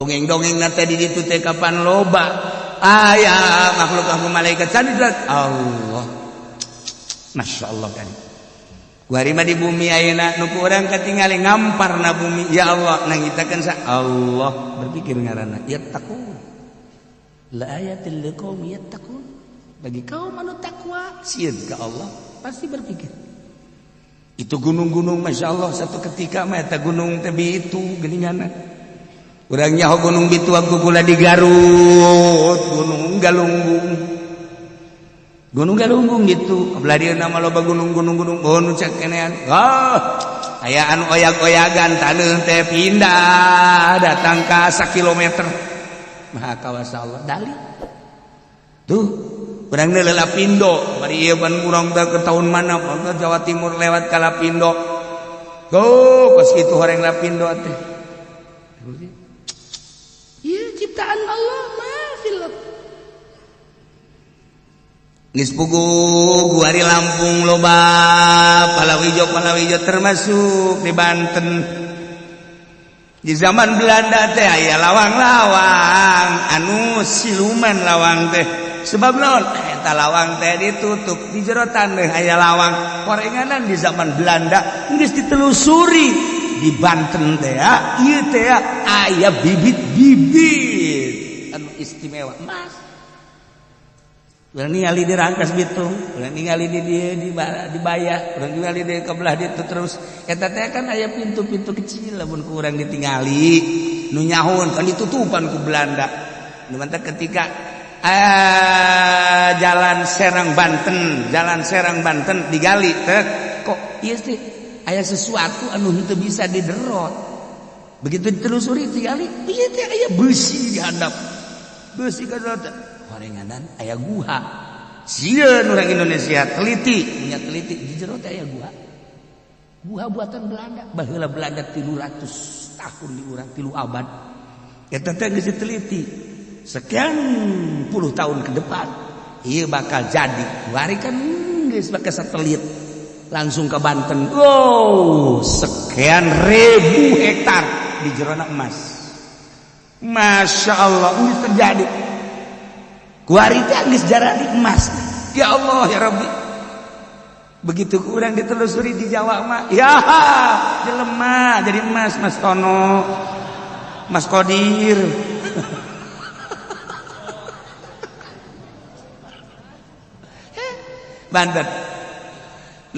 Dongeng-dongeng na teh di ditu teh kapan loba aya makhluk makhluk malaikat tadi. Allah, Masya Allah kan. Kuari mah di bumi ayeuna nu ku urang katingali ngampar na bumi, ya Allah, nangitakeun sa Allah berpikir ngaranna yattaqun la ayatil liqaumi yattaqun. Bagi kaum anu takwa, sieun ka Allah, pasti berpikir. Itu gunung-gunung, Masya Allah, satu ketika mah eta gunung teh itu geuninganna. Urang nyaho gunung Bitu waktu kula di Garut, Gunung Galunggung. Gunung Galunggung gitu. Belah dieu nama loba gunung-gunung gunung oh nu cek kenean. Oh, aya anu oyag-oyagan taneuh teh pindah datang ka sakilometer. Maha kawasa Allah dali. Tuh, urang teh Lapindo, bari ieu ban urang teh ke tahun mana ke Jawa Timur lewat ka Lapindo. Tuh, kos kitu horeng Lapindo teh. Ieu ciptaan Allah mah fil. Geus puguh guari Lampung loba palawijo palawijo, termasuk di Banten. Di zaman Belanda teh aya lawang-lawang anu siluman lawang teh. Sebab naon? Eta lawang teh ditutup, di jero taneuh aya lawang. Korenganan di zaman Belanda geus ditelusuri di Banten teh ya, ieu teh aya bibit-bibit anu istimewa emas. Urang ningali di Rangkas Bitung, urang ningali di dieu di Bayah, urang ningali di kebelah ditu terus. Eta teh kan aya pintu-pintu kecil lamun ku urang ditingali. Nu nyahun kan ditutupan ku Belanda. Nu mantak ketika jalan Serang Banten, jalan Serang Banten digali teh kok ieu teh aya sesuatu anu henteu bisa diderot. Begitu ditelusuri digali, ieu teh aya besi di handap. Besi ka horenganan aya guha. Sieun orang Indonesia teliti, punya teliti di jero teh aya guha. Guha buatan Belanda. Baheula Belanda 300 tahun di urang, 3 abad. Eta teh geus diteliti. Sekian puluh tahun ke depan ieu bakal jadi. Wari kan geus pakai satelit langsung ke Banten. Oh, sekian ribu hektar di jerona emas. Masya Allah, ini terjadi. Kuari teh geus jaradi emas. Ya Allah ya Rabbi. Begitu kurang ditelusuri di Jawa mah, ya jelema jadi emas. Mas Tono, Mas Kodir. Banten.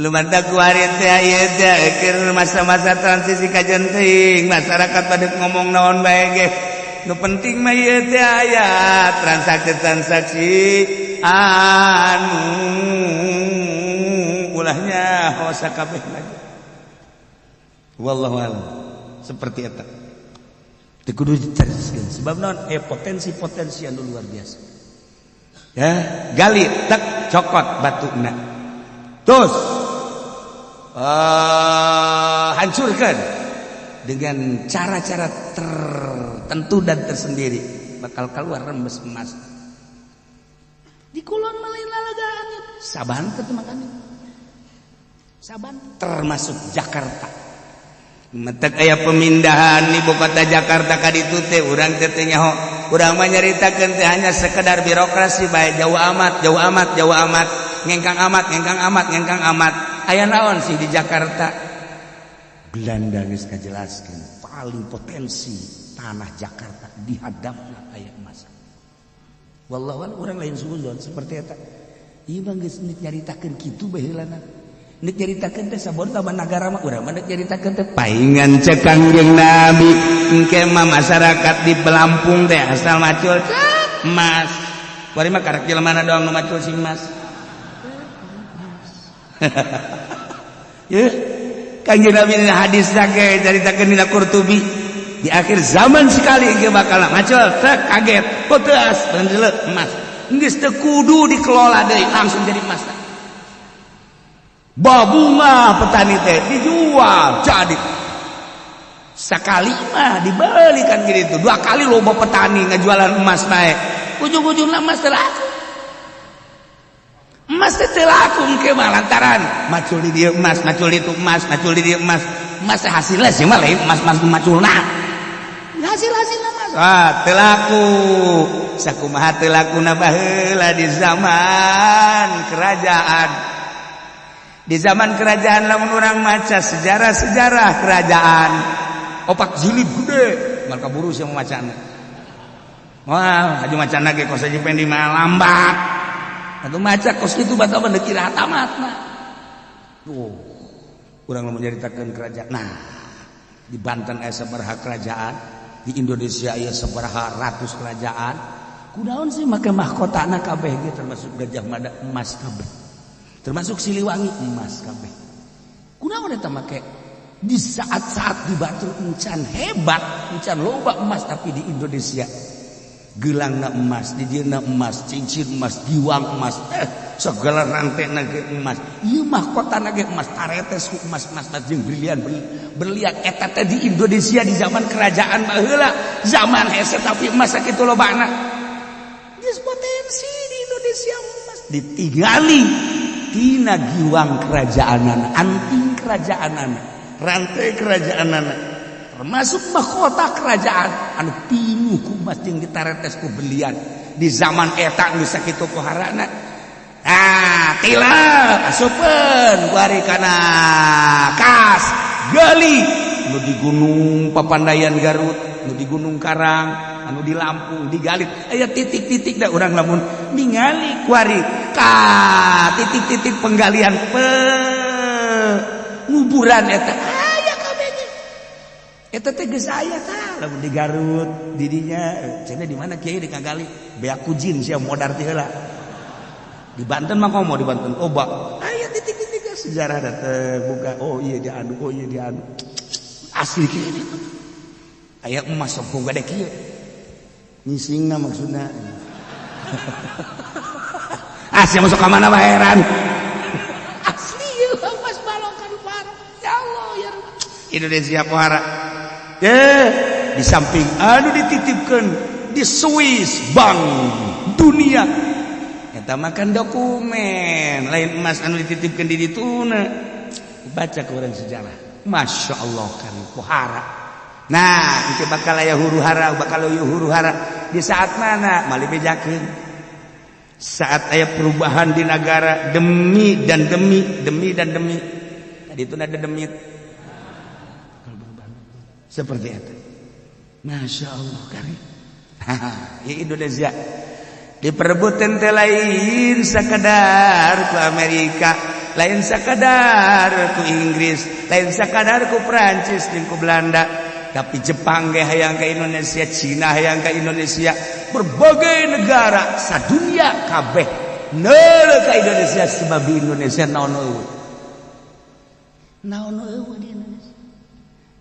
Lu mantap kuari teh ieu teh keur masa-masa transisi kajen teuing, masyarakat pada ngomong naon bae ge. Nu penting mah ieu teh aya transaksi-transaksi anu ulahnya sakabeh lagi. Wallahu a'lam. Seperti eta. Teu kudu diteruskeun sebab naon potensi-potensi anu luar biasa. Ya, gali tek cokot batuna. Terus hancurkan dengan cara-cara tertentu dan tersendiri, bakal keluar rembes emas. Di kulon mah lain lalagaan saban teh makanya. Saban termasuk Jakarta. Metek aya pemindahan ibu kota Jakarta ka ditu teh urang teh teu nyaho. Urang mah nyaritakeun teh hanya sekedar birokrasi bae, jauh amat, jauh amat, jauh amat, ngengkang amat, ngengkang amat, ngengkang amat. Aya naon sih di Jakarta? Belanda geus ngajelaskeun paling potensi tanah Jakarta dihadapna aya emas. Wallahu a'lam, urang lain suuzon seperti eta. Ieu mah geus nyaritakeun kitu baheulana. Nek nyaritakeun teh sabon taman nagara mah urang mah nek nyaritakeun teh paingan cek Kangjeng Nabi engke mah masyarakat di Lampung teh asal macul cek emas. Bari mah karek jelema doang nu macul sing emas. Ya, Kangjeng Nabi dina hadis ge caritakeun dina Qurtubi, di akhir zaman sekali engke bakal macul tek kaget poteas emas. Geus teu kudu dikelola deui, langsung jadi emas. Babunga petani teh dijual jadi sekali mah dibelikan gitu, dua kali loba petani ngajualan emas naik, ujung-ujungnya emas teu laku, emas teh teu laku engke mah lantaran macul di dieu emas, macul di itu emas, macul di dieu emas. Emas teh hasilnya sih mah lain emas, emas maculna hasil-hasilna mah. Ah, teu laku. Sakumaha teu lakuna baheula di zaman kerajaan. Di zaman kerajaan, lamun urang maca sejarah-sejarah kerajaan opat jilid gede, maka buru sih macana. Wah, aju macana ge kos aja pendi mah lambat. Atuh maca kos kitu bata mah kira tamat mah. Tuh, urang lamun nyaritakeun kerajaan. Nah, di Banten aya sabaraha kerajaan, di Indonesia aya sabaraha ratus kerajaan. Kunaon sih make mahkotana kabeh ge, termasuk Gajah Mada, emas kabeh. Termasuk Siliwangi, emas kabeh. Kunaon eta make di saat-saat di batur encan hebat, encan loba emas, tapi di Indonesia gelangna emas, dijieunna emas, cincin emas, giwang emas, segala rantai ge emas. Ieu mahkotana ge emas, taretes ku emas, emas jeung berlian berlian. Eta teh di Indonesia di zaman kerajaan baheula, zaman hese, tapi emas sakitu lobana. Geus potensi di Indonesia emas ditinggali tina giwang kerajaanan, anting kerajaanan, rantai kerajaanan, termasuk mahkota kerajaan anu pinuh ku emas jeung ditaretes ku berlian. Di zaman eta geus sakitu poharana. Ah, tila asupeun kuari kana kas gali nu di Gunung Papandayan Garut, nu di Gunung Karang, anu di Lampung digali, aya titik-titik. Da urang lamun ningali kuari ka titik-titik penggalian penguburan eta aya kabeh. Eta teh geus aya tah lamun di Garut didinya cenah. Di mana, kiai, dikagali beak kujin sia modar ti heula. Di Banten mah komo, di Banten oba aya titik-titik sejarah datang buka. Oh iya, diadu, oh iya, diadu, asli kieu aya emas sok gede kieu ngisingna maksudna. Ah, sia masuk ka mana mah heran. Asli ieu emas balong ka parah. Ya Allah, ya Rabb. Indonesia pohara. Eh, di samping anu dititipkan di Swiss, Bank Dunia, eta makan dokumen lain emas anu dititipkan di dituna. Baca ke orang sejarah, Masya Allah kan pohara. Nah, itu bakal aya huru hara, bakal aya huru hara di saat mana mali bejakeun, saat aya perubahan di negara demi dan demi, demi dan demi. Tadi itu ada demit seperti itu. Masya Allah kari ya, Indonesia diperebutkan teh lain sakadar ku Amerika, lain sakadar ku Inggris, lain sakadar ku Prancis jeung ku Belanda, tapi Jepang ge hayang ke Indonesia, Cina hayang ke Indonesia, berbagai negara sadunia kabeh neuleuh ka Indonesia, sebab di Indonesia naon eueuh, naon eueuh di Indonesia.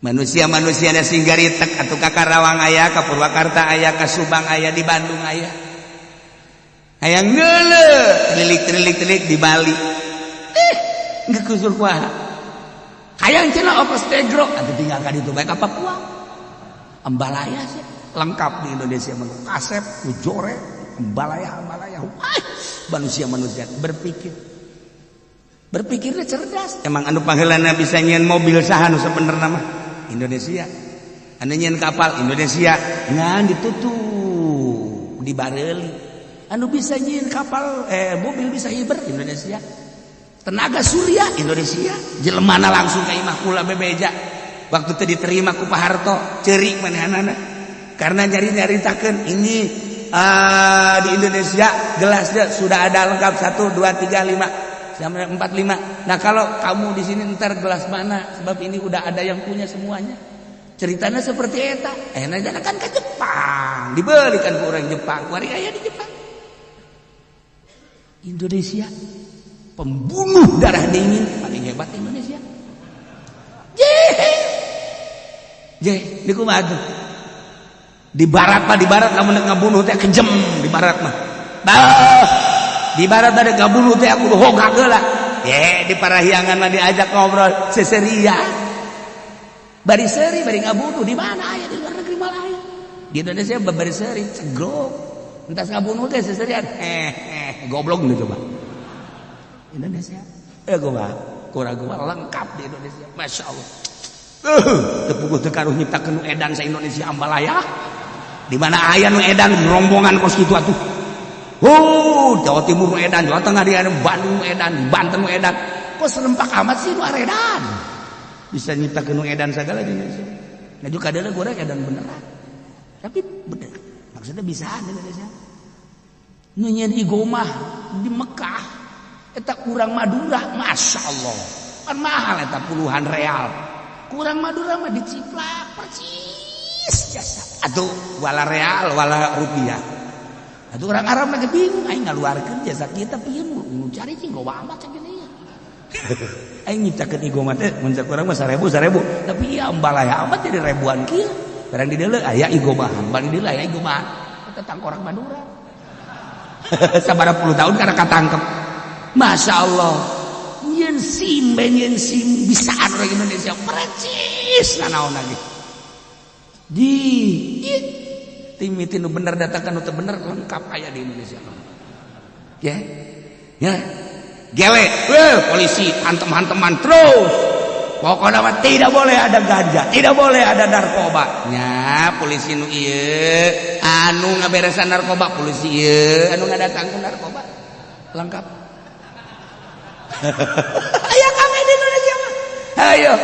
Manusia-manusia sing garitek atau ka Karawang aya, ka Purwakarta aya, ka Subang aya, di Bandung aya. Hayang neuleuh, tilik tilik tilik di Bali. Eh, geus kusur kuaha. Hayang cenah ongkos tegro, atuh tinggal ka ditu bae ka Papua. Ambalaya sih lengkap di Indonesia mah. Kasep, ujore, ambalaya, ambalaya. Manusia-manusia berpikir, berpikirnya cerdas. Emang anu panggilanna bisa nyieun mobil saha nu sebenarnya mah? Indonesia. Anu nyieun kapal Indonesia, ngan ditutup di bareli. Anu bisa nyieun kapal, mobil bisa hiber Indonesia. Tenaga surya Indonesia. Jelemana langsung ka imah kula bebeja. Waktu itu diterima ku Pak Harto, ceurik manehanana. Karena nyari-nyaritakeun ini di Indonesia gelasnya sudah ada lengkap 1 2 3 5 sampai 4 5. Nah, kalau kamu di sini ntar gelas mana? Sebab ini udah ada yang punya semuanya. Ceritanya seperti eta. Eh, nah, kan ke Jepang, dibelikan ke orang Jepang. Kuari aya di Jepang. Indonesia pembunuh darah dingin paling hebat Indonesia. Je, je, di kumaha tuh? Di barat mah, di barat lamun ngabunuh teh kejem di barat mah. Bah, di barat ada ngabunuh teh aku hogak heula. Ye, di Parahyangan mah diajak ngobrol seseria. Bari seuri bari ngabunuh. Di mana aya? Di luar negeri malah aya. Di Indonesia bari seuri cegrok. Entas ngabunuh teh seserian. Eh, eh, goblok nih coba. Indonesia. Eh, gua kurang gua lengkap di Indonesia. Masya Allah. Teu puguh teu karuh nyiptakeun edan sa Indonesia ambalaya. Di mana aya nu edan rombongan kos kitu atuh. Oh, Jawa Timur nu edan, Jawa Tengah di Bandung nu edan, di Banten nu edan. Kok serempak amat sih nu edan? Bisa nyiptakeun nu edan segala di Indonesia. Nah, juga ada goreng edan beneran. Tapi bener. Maksudnya bisa di Indonesia. Nu nyieun igomah di Mekah eta kurang Madura, Masya Allah. Kan mahal eta puluhan real. Kurang Madura mah diciplak persis jasa. Atuh wala real wala rupiah. Atuh orang Arab mah bingung, aing ngaluarkeun jasa kita pieu nu cari cing loba amat cek gini. Aing nyiptakeun igomah teh mun cek urang mah 1000 1000, tapi ieu ambalaya amat jadi ribuan kieu. Barang di dieu aya igomahan, barang di dieu aya igomahan. Eta tangkorak Madura. Sabaraha puluh tahun karena katangkep. Masya Allah. Nyen SIM, nyen SIM bisaan orang Indonesia percis nanaon lagi. Di tim itu nu bener datangkan nu bener lengkap aya di Indonesia. Ya. Ya. Gele, weh, polisi hantem-hanteman terus. Pokoknya mah tidak boleh ada ganja, tidak boleh ada narkoba. Nya, polisi nu ieu anu ngaberesan narkoba, polisi ieu anu ngadatangkeun narkoba. Lengkap. Aya kabeh di Indonesia mah. Ayo,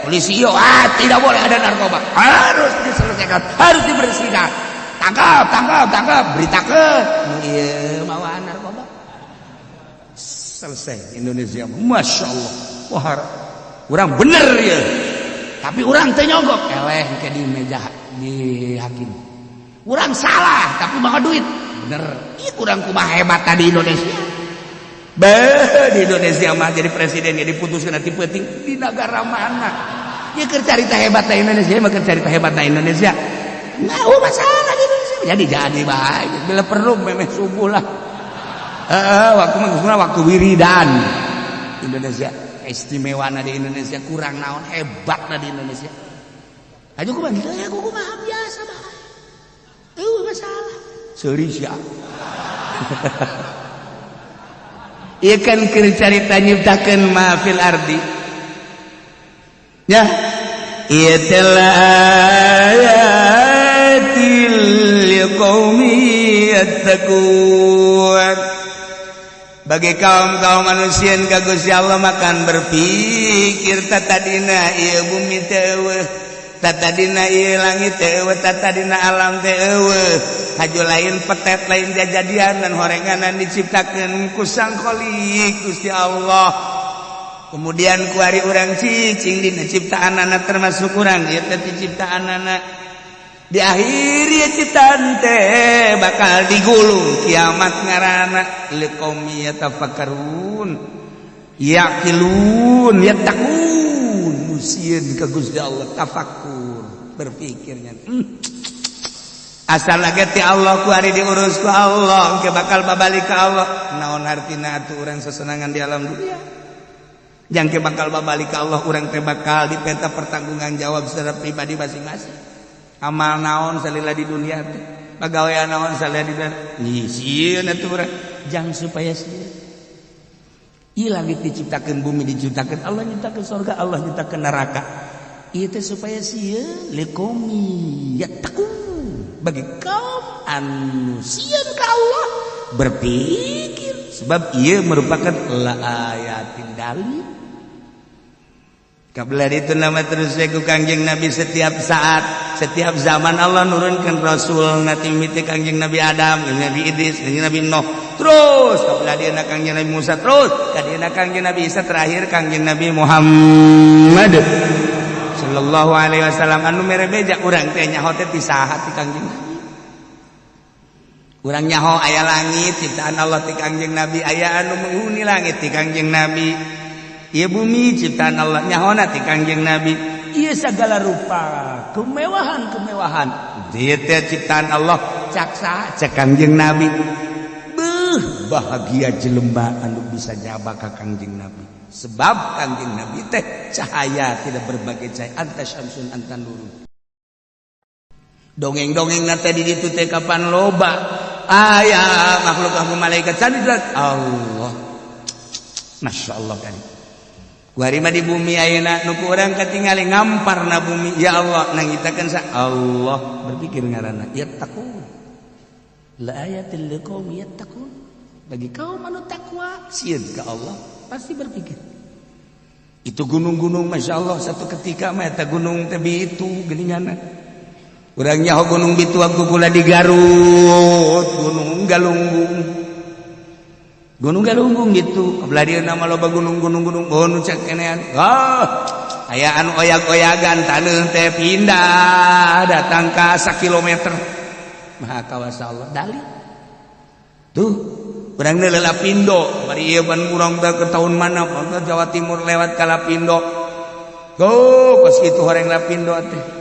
polisi ieu ah tidak boleh ada narkoba. Harus diselesaikan, harus dibersihkan. Tangkap, tangkap, tangkap, beritakeun. Nu ieu mawaan narkoba. Selesai Indonesia. Masya Allah. Wah, orang bener ya. Tapi orang teu nyogok, eleh ke di meja di hakim. Urang salah, tapi bawa duit. Bener. Ih, kurang kumaha hebat tadi Indonesia. Beh, di Indonesia mah jadi presiden ya diputuskan nanti penting di negara mana. Ya keur carita hebat na Indonesia mah, keur carita hebat na Indonesia. Nah, oh masalah di Indonesia. Jadi baik. Bila perlu memeh subuh lah. Waktu mah waktu wiridan. Indonesia istimewa di Indonesia, kurang naon hebat di Indonesia. Aja kumaha gitu ya, kumaha biasa bae. Eueuh masalah. Seuri sia. Ieu kan keur carita nyiptakeun ma fil ardi. Ya. Ieu teh ayatil liqaumi yattaqun. Bagi kaum-kaum manusia ka Gusti Allah makan berpikir, tatadina ieu bumi teh eueuh, tatadina ieu langit teh eueuh, tatadina alam teh eueuh, haju lain petet, lain jajadian dan horenganan diciptakeun ku Sang Khalik Gusti Allah. Kemudian kuari urang cicing dina ciptaanana, termasuk urang ieu teh ciptaanana. Di akhir ieu ciptaan teh bakal digulung kiamat ngaranna. Liqaumi yatafakkarun, yaqilun, yattaqun, musieun ka Gusti Allah, tafakur, berpikirnya. Asal lagi ti Allah ku hari diurus ku Allah, ke bakal babalik ka Allah. Naon artina atuh urang sesenangan di alam dunia? Jangke bakal babalik ka Allah, urang teh bakal dipenta pertanggungan jawab secara pribadi masing-masing. Amal naon salila di dunia teh, pagawean naon salila di dunia, nyisieun atuh urang jang supaya sieun. Ieu langit diciptakeun, bumi diciptakeun, Allah nyiptakeun surga, Allah nyiptakeun neraka. Ieu teh supaya sieun, liqaumi yattaqun, bagi kaum anu sieun ka Allah, berpikir, sebab ieu merupakan la ayatin dalil. Kabla itu nama terus ku Kangjeng Nabi, setiap saat, setiap zaman Allah nurunkan Rasul. Nanti miti Kangjeng Nabi Adam, Nabi Idris, Kangjeng Nabi Nuh, terus kabla dia Kangjeng Nabi Musa, terus kadieuna Kangjeng Nabi Isa, terakhir Kangjeng Nabi Muhammad sallallahu alaihi wasallam anu mere beja. Urang teh nyaho teh ti saha? Ti Kangjeng Nabi. Urang nyaho aya langit ciptaan Allah ti Kangjeng Nabi, aya anu menghuni langit ti Kangjeng Nabi. Ieu bumi ciptaan Allah nyahona ti Kangjeng Nabi. Ieu segala rupa kemewahan-kemewahan ieu teh ciptaan Allah, cak saha? Cak Kangjeng Nabi. Beuh, bahagia jelema anu bisa nyaba ka Kangjeng Nabi, sebab Kangjeng Nabi teh cahaya, tidak berbagai cahaya, anta syamsun anta nurun. Dongeng-dongeng teh di ditu teh kapan loba aya makhluk, aku malaikat sandi Allah. Masya Allah kan. Kuari mah di bumi ayeuna nu ku urang katingali ngamparna bumi, ya Allah, nangitakeun sa Allah berpikir ngaranna yattaqun. La ayatil liqaumi yattaqun. Bagi kaum anu takwa, sieun ka Allah, pasti berpikir. Itu gunung-gunung, Masya Allah, satu ketika mah eta gunung teh itu geuningan. Urang nyaho gunung Bitu waktu kula di Garut, Gunung Galunggung. Gunung Galunggung gitu. Belah dieu nama loba gunung-gunung gunung, oh nu cek kenean. Oh, aya anu oyag-oyagan taneuh teh pindah datang ka sakilometer. Maha kawasa Allah dali. Tuh, urang teh Lapindo, bari ieu ban urang teh ke tahun mana ke Jawa Timur lewat ka Lapindo. Tuh, pas kitu horeng Lapindo teh.